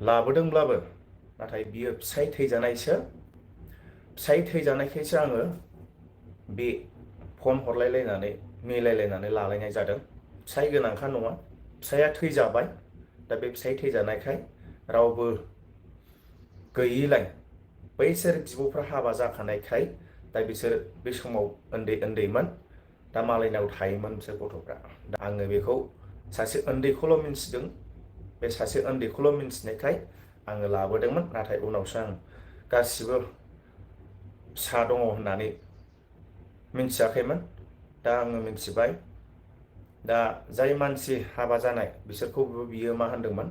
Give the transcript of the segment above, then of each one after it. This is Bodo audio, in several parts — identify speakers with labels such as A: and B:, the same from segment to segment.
A: लाबोदोंब्लाबो नाथाय बियो फिसाय थैजानायखायसो आङो बे फन हरलायलायनानै मिलायलायनानै लालायनाय जादों। फिसाय गोनांखा नङा, फिसाया थैजाबाय। दा बे फिसाय थैजानायखाय रावबो गैयिलाय बैसोर बिब'फ्रा हाबा जाखानायखाय दा बिसोर बे समाव उन्दैमोन। दा मालायनाव थायोमोन बिसोर गथ'फ्रा। दा आङो बेखौ सासे उन्दैखौल' मिन्थिदों। बे सासे उन्दैखौल' मिन्थिनायखाय आङो लाबोदोंमोन। नाथाय उनावसो आं गासिबो फिसा दङ होननानै मिन्थियाखैमोन। दा आङो मिन्थिबाय। दा जाय मानसि हाबा जानाय बिसोरखौबो बियो मा होनदोंमोन,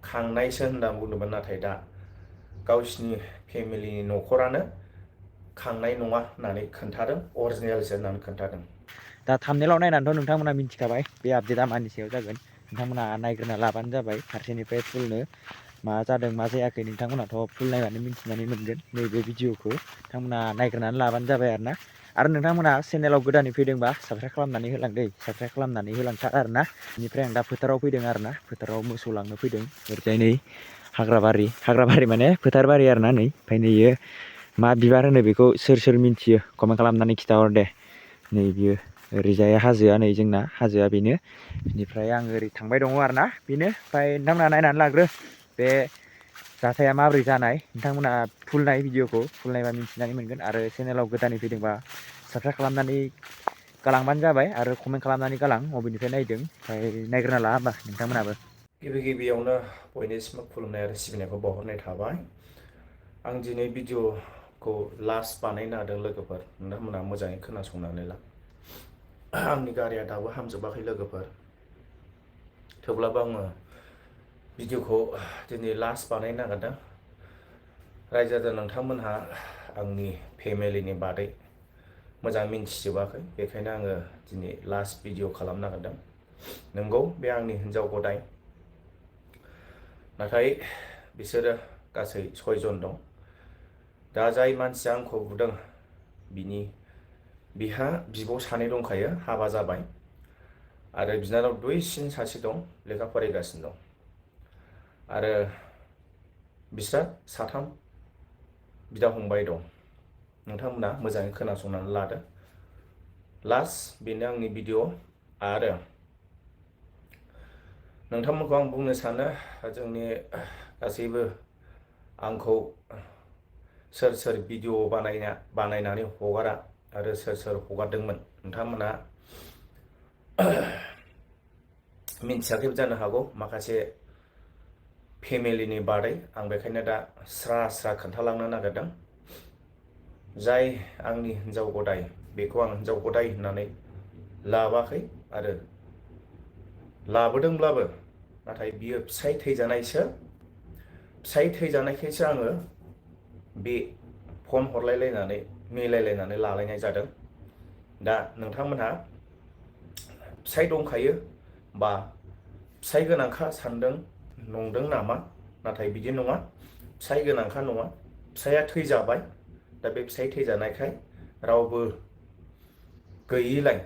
A: खांनायसो होननानै बुंदोंमोन। नाथाय दा गावसिनि फेमिलिनि न'खरानो खांनाय नङा होननानै खोन्थादों, अरिजिनेलसो होननानै खोन्थादों।
B: दा थाम्बनेलाव नायनानैथ' नोंथांमोना मिन्थिखाबाय बे आपडेटआ मानि सायाव जागोन। नोंथांमोना नायग्रोना लाबानो जाबाय फारसेनिफ्राय फुलनो मा जादों मा जायाखै नोंथांमोनाथ' फुल नायनानै मिन्थिनानै मोनगोन नैबे भिडिअखौ। नोंथांमोना नायग्रोनानै लाबानो जाबाय आरो नोंथांमोना चेनेलाव गोदानै फैदोंबा साबस्क्राइब खालामनानै होलांदै, साबस्क्राइब खालामनानै होलांथार आरोना। बेनिफ्राय आं दा फोथाराव फैदों आरोना, फोथाराव मोसौ लांनो फैदों। ओरैजाय नै हाग्राबारि माने फोथार बारि आरोना। नै ओमफ्राय नैयो मा बिबार होनो बेखौ सोर मिन्थियो कमेन्ट खालामनानै खिथाहर दे। नै बियो ओरैजाय हाजोआ, नै जोंना हाजोआ बेनो। बेनिफ्राय आं ओरै थांबाय दङ आरोना, बेनो। ओमफ्राय नोंथांमोना नायनानै लाग्रो बे जाथाया माबोरै जानाय। नोंथांमोना फुल नाय भिडिअखौ, फुल नायबा मिन्थिनानै मोनगोन। आरो चेनेलाव गोदानै फैदोंबा साबस्क्राइब खालामनानै गालांबानो जाबाय आरो कमेन्ट खालामनानै गालां बबेनिफ्राय नायदों। ओमफ्राय नायग्रोना ला होमबा नोंथांमोनाबो।
A: गिबियावनो बयनिसिमबो खुलुमनाय आरो सिबिनायखौ बावहरनाय थाबाय। आं दिनै भिडिअखौ लास्ट बानायनो नागिरदों लोगोफोर, नोंथांमोना मोजाङै खोनासंनानै ला। आंनि गारिया दाबो हामजोबाखै लोगोफोर, थेवब्लाबो आङो भिडिअखौ दिनै लास्ट बानायनो नागिरदों। रायजो नोंथांमोनहा आंनि फेमिलिनि बादै मोजां मिन्थिजोबाखै, बेखायनो आङो दिनै लास्ट भिडिअ खालामनो नागिरदों। नंगौ, बे आंनि हिन्जाव गदाय। नाथाय बिसोरो गासै 6 जन दं। दा जाय मानसिया आंखौ बुदों बिहा बिब' सानै दंखायो, हाबा जाबाय। आरो बिनानाव दुइसिन सासे दं, लेखा फरायगासिनो दं। आरो बिस्रा 3 बिदा फंबाय दं। नोंथांमोना मोजाङै खोनासंनानै लादो। लास्ट बेनो आंनि भिडिअ। आरो नोंथांमोनखौ आं बुंनो सानो, जोंनि गासैबो आंखौ सोर भिडिअ बानायनानै हगारा आरो सोर हगारदोंमोन नोंथांमोना मिन्थियाखैबो जानो हागौ माखासे फेमिलिनि बादै। आं बेखायनो दा स्रा खोन्थालांनो नागिरदों। जाय आंनि हिन्जाव गदाय, बेखौ आं हिन्जाव गदाय होननानै लाबाखै। आरो लाबोदोंब्लाबो नाथाय बियो फिसाय थैजानायखायसो आङो बे फन हरलायलायनानै मिलायलायनानै लालायनाय जादों। दा नोंथांमोनहा फिसाय दंखायो बा फिसाय गोनांखा सानदों नंदों नामा? नाथाय बिदि नङा, फिसाय गोनांखा नङा, फिसाया थैजाबाय। दा बे फिसाय थैजानायखाय रावबो गैयिलाय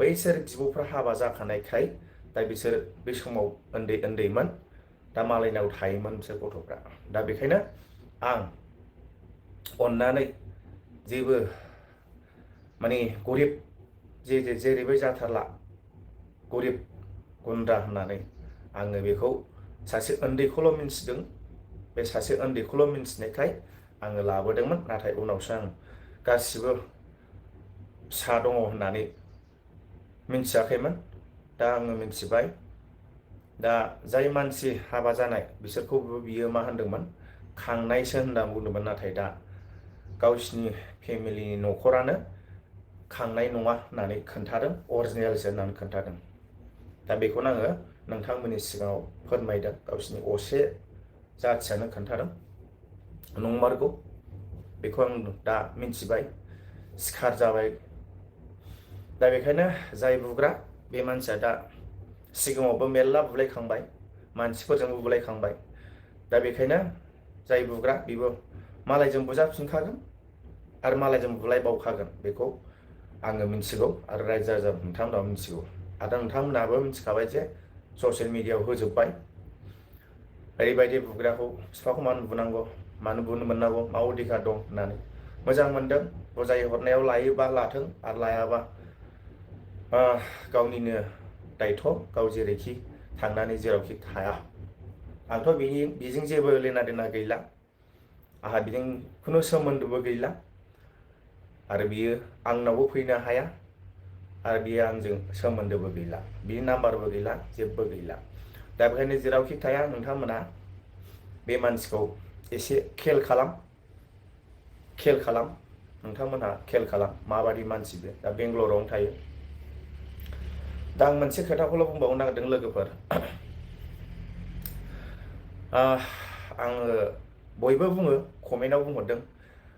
A: बैसोर बिब'फ्रा हाबा जाखानायखाय दा बिसोर बे समाव उन्दैमोन। दा मालायनाव थायोमोन बिसोर गथ'फ्रा। दा बेखायनो आं अननानै जेबो माने गरिब जेरैबो जाथारला, गरिब गुन्द्रा होननानै आङो बेखौ सासे उन्दैखौल' मिन्थिदों। बे सासे उन्दैखौल' मिन्थिनायखाय आङो लाबोदोंमोन। नाथाय उनावसो आं गासिबो फिसा दङ होननानै मिन्थियाखैमोन। दा आङो मिन्थिबाय। दा जाय मानसि हाबा जानाय बिसोरखौबो बियो मा होनदोंमोन, खांनायसो होननानै बुंदोंमोन। नाथाय दा गावसिनि फेमिलिनि न'खरानो खांनाय नङा होननानै खोन्थादों, अरिजिनेलसो होननानै खोन्थादों। दा बेखौनो आङो नोंथांमोननि सिगाङाव फोरमायदों। गावसिनि असे जाथियानो खोन्थादों। नंमारगौ, बेखौ आं दा मिन्थिबाय, सिखार जाबाय। दा बेखायनो जाय बुग्रा बे मानसिया दा सिगाङावबो मेरला बुलायखांबाय, मानसिफोरजोंबो बुलायखांबाय। दा बेखायनो जाय बुग्रा बेबो मालायजों बुजाफिनखागोन आरो मालायजों बुलायबावखागोन। बेखौ आङो मिन्थिगौ आरो रायजो राजा नोंथांमोनाबो मिन्थिगौ। आरो नोंथांमोनाबो मिन्थिखाबाय जे ससियेल मिडियायाव होजोब्बाय। ओरैबायदि बुग्राखौ बिफाखौ मानो बुनांगौ, मानो बुनो मोननांगौ, मा अधिकार दं होननानै मोजां मोनदों। बुजाय हरनायाव लायोबा लाथों, आरो लायाबा गावनिनो दायथ', गाव जेरैखि थांनानै जेरावखि थाया। आंथ' बेजों जेबो लेना देना गैला, आंहा बेजों खुनु सोमोन्दोबो गैला, आरो बियो आंनावबो फैनो हाया, आरो बियो आंजों सोमोन्दोबो गैला, बिनि नाम्बारबो गैला, जेबो गैला। दा बेखायनो जेरावखि थाया नोंथांमोना बे मानसिखौ एसे खेल खालाम नोंथांमोनहा खेल खालाम, माबादि मानसि बे। दा बेंगलरावनो थायो। दा आं मोनसे खोथाखौल' बुंबावनो नागिरदों लोगोफोर, आङो बयबो बुङो, कमेन्टआव बुंहरदों,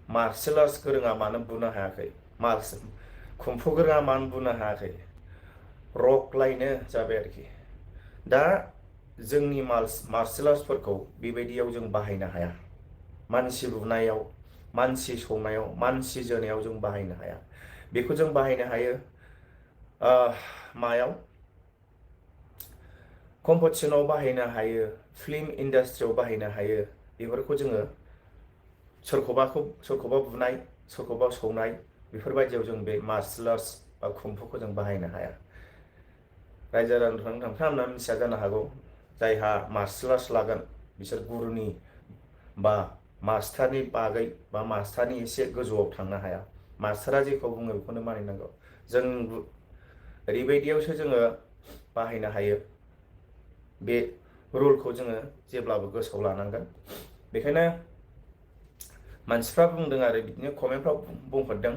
A: मार्शेल आर्ट्स गोरोङा मानो बुनो हायाखै, कुम्फु गोरोङा मानो बुनो हायाखै, रक लायनो जाबाय आरोखि। दा जोंनि मार्शेल आर्ट्सफोरखौ बेबायदियाव जों बाहायनो हाया। मानसि बुनायाव, मानसि सौनायाव, मानसि जोनायाव जों बाहायनो हाया। बेखौ जों बाहायनो हायो मायाव, कम्पिटिसनाव बाहायनो हायो, फिल्म इन्डास्ट्रियाव बाहायनो हायो। बेफोरखौ जोङो सोरखौबा बुनाय, सोरखौबा सौनाय, बेफोरबायदियाव जों बे मार्शेल आर्ट्स बा कुम्फुखौ जों बाहायनो हाया। रायजो राजानो नोंथांमोना मिथिया जानो हागौ, जायहा मार्शेल आर्ट्स लागोन बिसोर गुरुनि बा मास्टारनि बागै बा मास्टारनि एसे गोजौआव थांनो हाया। मास्टारा जेखौ बुङो बेखौनो मानिनांगौ। जों ओरैबायदियावसो जोङो बाहायनो हायो, बे रुलखौ जोङो जेब्लाबो गोसोआव लानांगोन। बेखायनो मानसिफ्रा बुंदों आरो बिदिनो कमेन्टफ्राव बुंहरदों,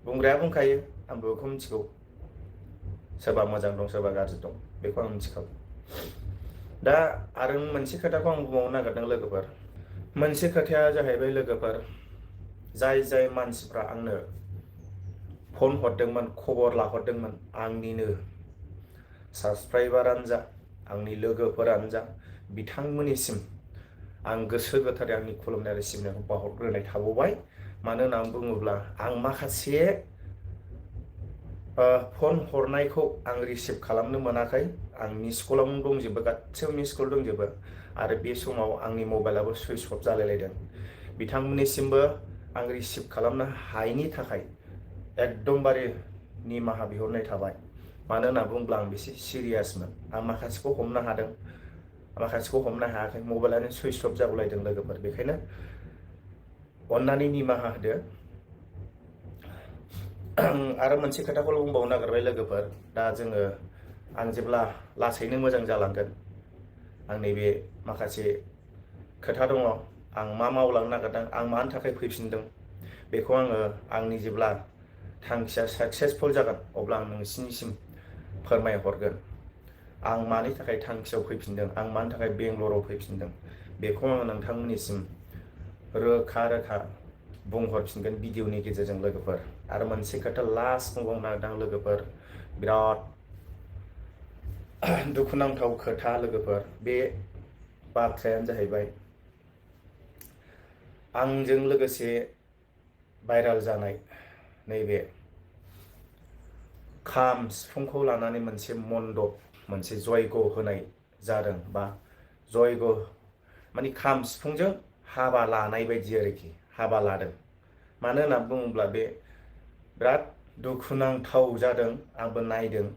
A: बुंग्राया बुंखायो, आंबो बेखौ मिथिगौ, सोरबा मोजां दं, सोरबा गाज्रि दं, बेखौ आं मिथिखागौ। दा आरो मोनसे खोथाखौ आं बुंबावनो नागिरदों लोगोफोर। मोनसे खोथाया जाहैबाय लोगोफोर, जाय मानसिफ्रा आंनो फन हरदोंमोन, खबर लाहरदोंमोन, आंनिनो साबसक्राइबारानो जा, आंनि लोगोफोरानो जा, बिथांमोननिसिम आं गोसो गोथारै आंनि खुलुमनाय आरो सिबिनायखौ बावहरग्रोनाय थाबावबाय। मानो होननानै बुङोब्ला आं माखासे फन हरनायखौ आं रिसिभ खालामनो मोनाखै। आं मिस कलावनो दंजोबो, गासिबो मिस कल दंजोबो, आरो बे समाव आंनि मबाइलाबो सुइच अफ जालायलायदों। बिथांमोननिसिमबो आं रिसिभ खालामनो हायैनि थाखाय एकदमबारे निमाहा बिहरनाय थाबाय। मानो होनना बुङोब्ला आं बेसे सिरियासमोन। आं माखासेखौ हमनो हादों, माखासेखौ हमनो हायाखै, मबाइलानो सुइच अफ जागुलायदों लोगोफोर। बेखायनो अन्नानै निमाहा होदो। आरो मोनसे खोथाखौल' बुंबावनो नागिरबाय लोगोफोर, दा आं जेब्ला लासैनो मोजां जालांगोन, आंनि बे माखासे खोथा दङ, आं मा मावलांनो नागिरदों, आं मानि थाखाय फैफिनदों, बेखौ आंनि जेब्ला थांखिया साक्सेसफुल जागोन, अब्ला आं नोंसिनिसिम फोरमायहरगोन। आं मानि थाखाय थांखियाव फैफिनदों, आं मानि थाखाय बेंगलराव फैफिनदों, बेखौ आङो नोंथांमोननिसिम रोखा बुंहरफिनगोन भिडिअनि गेजेरजों लोगोफोर। आरो मोनसे खोथा लास्ट बुंबावनो नागिरदों लोगोफोर, बिराद दुखुनांथाव खोथा लोगोफोर। बे बाथ्रायानो जाहैबाय, आंजों लोगोसे भाइराल जानाय नैबे खाम सिफुंखौ लानानै मोनसे मन्दप, मोनसे जयग' होनाय जादों, बा जयग' माने खाम सिफुंजों हाबा लानाय बायदि आरोखि, हाबा लादों। मानो होनना बुङोब्ला बे बिराद दुखुनांथाव जादों। आंबो नायदों,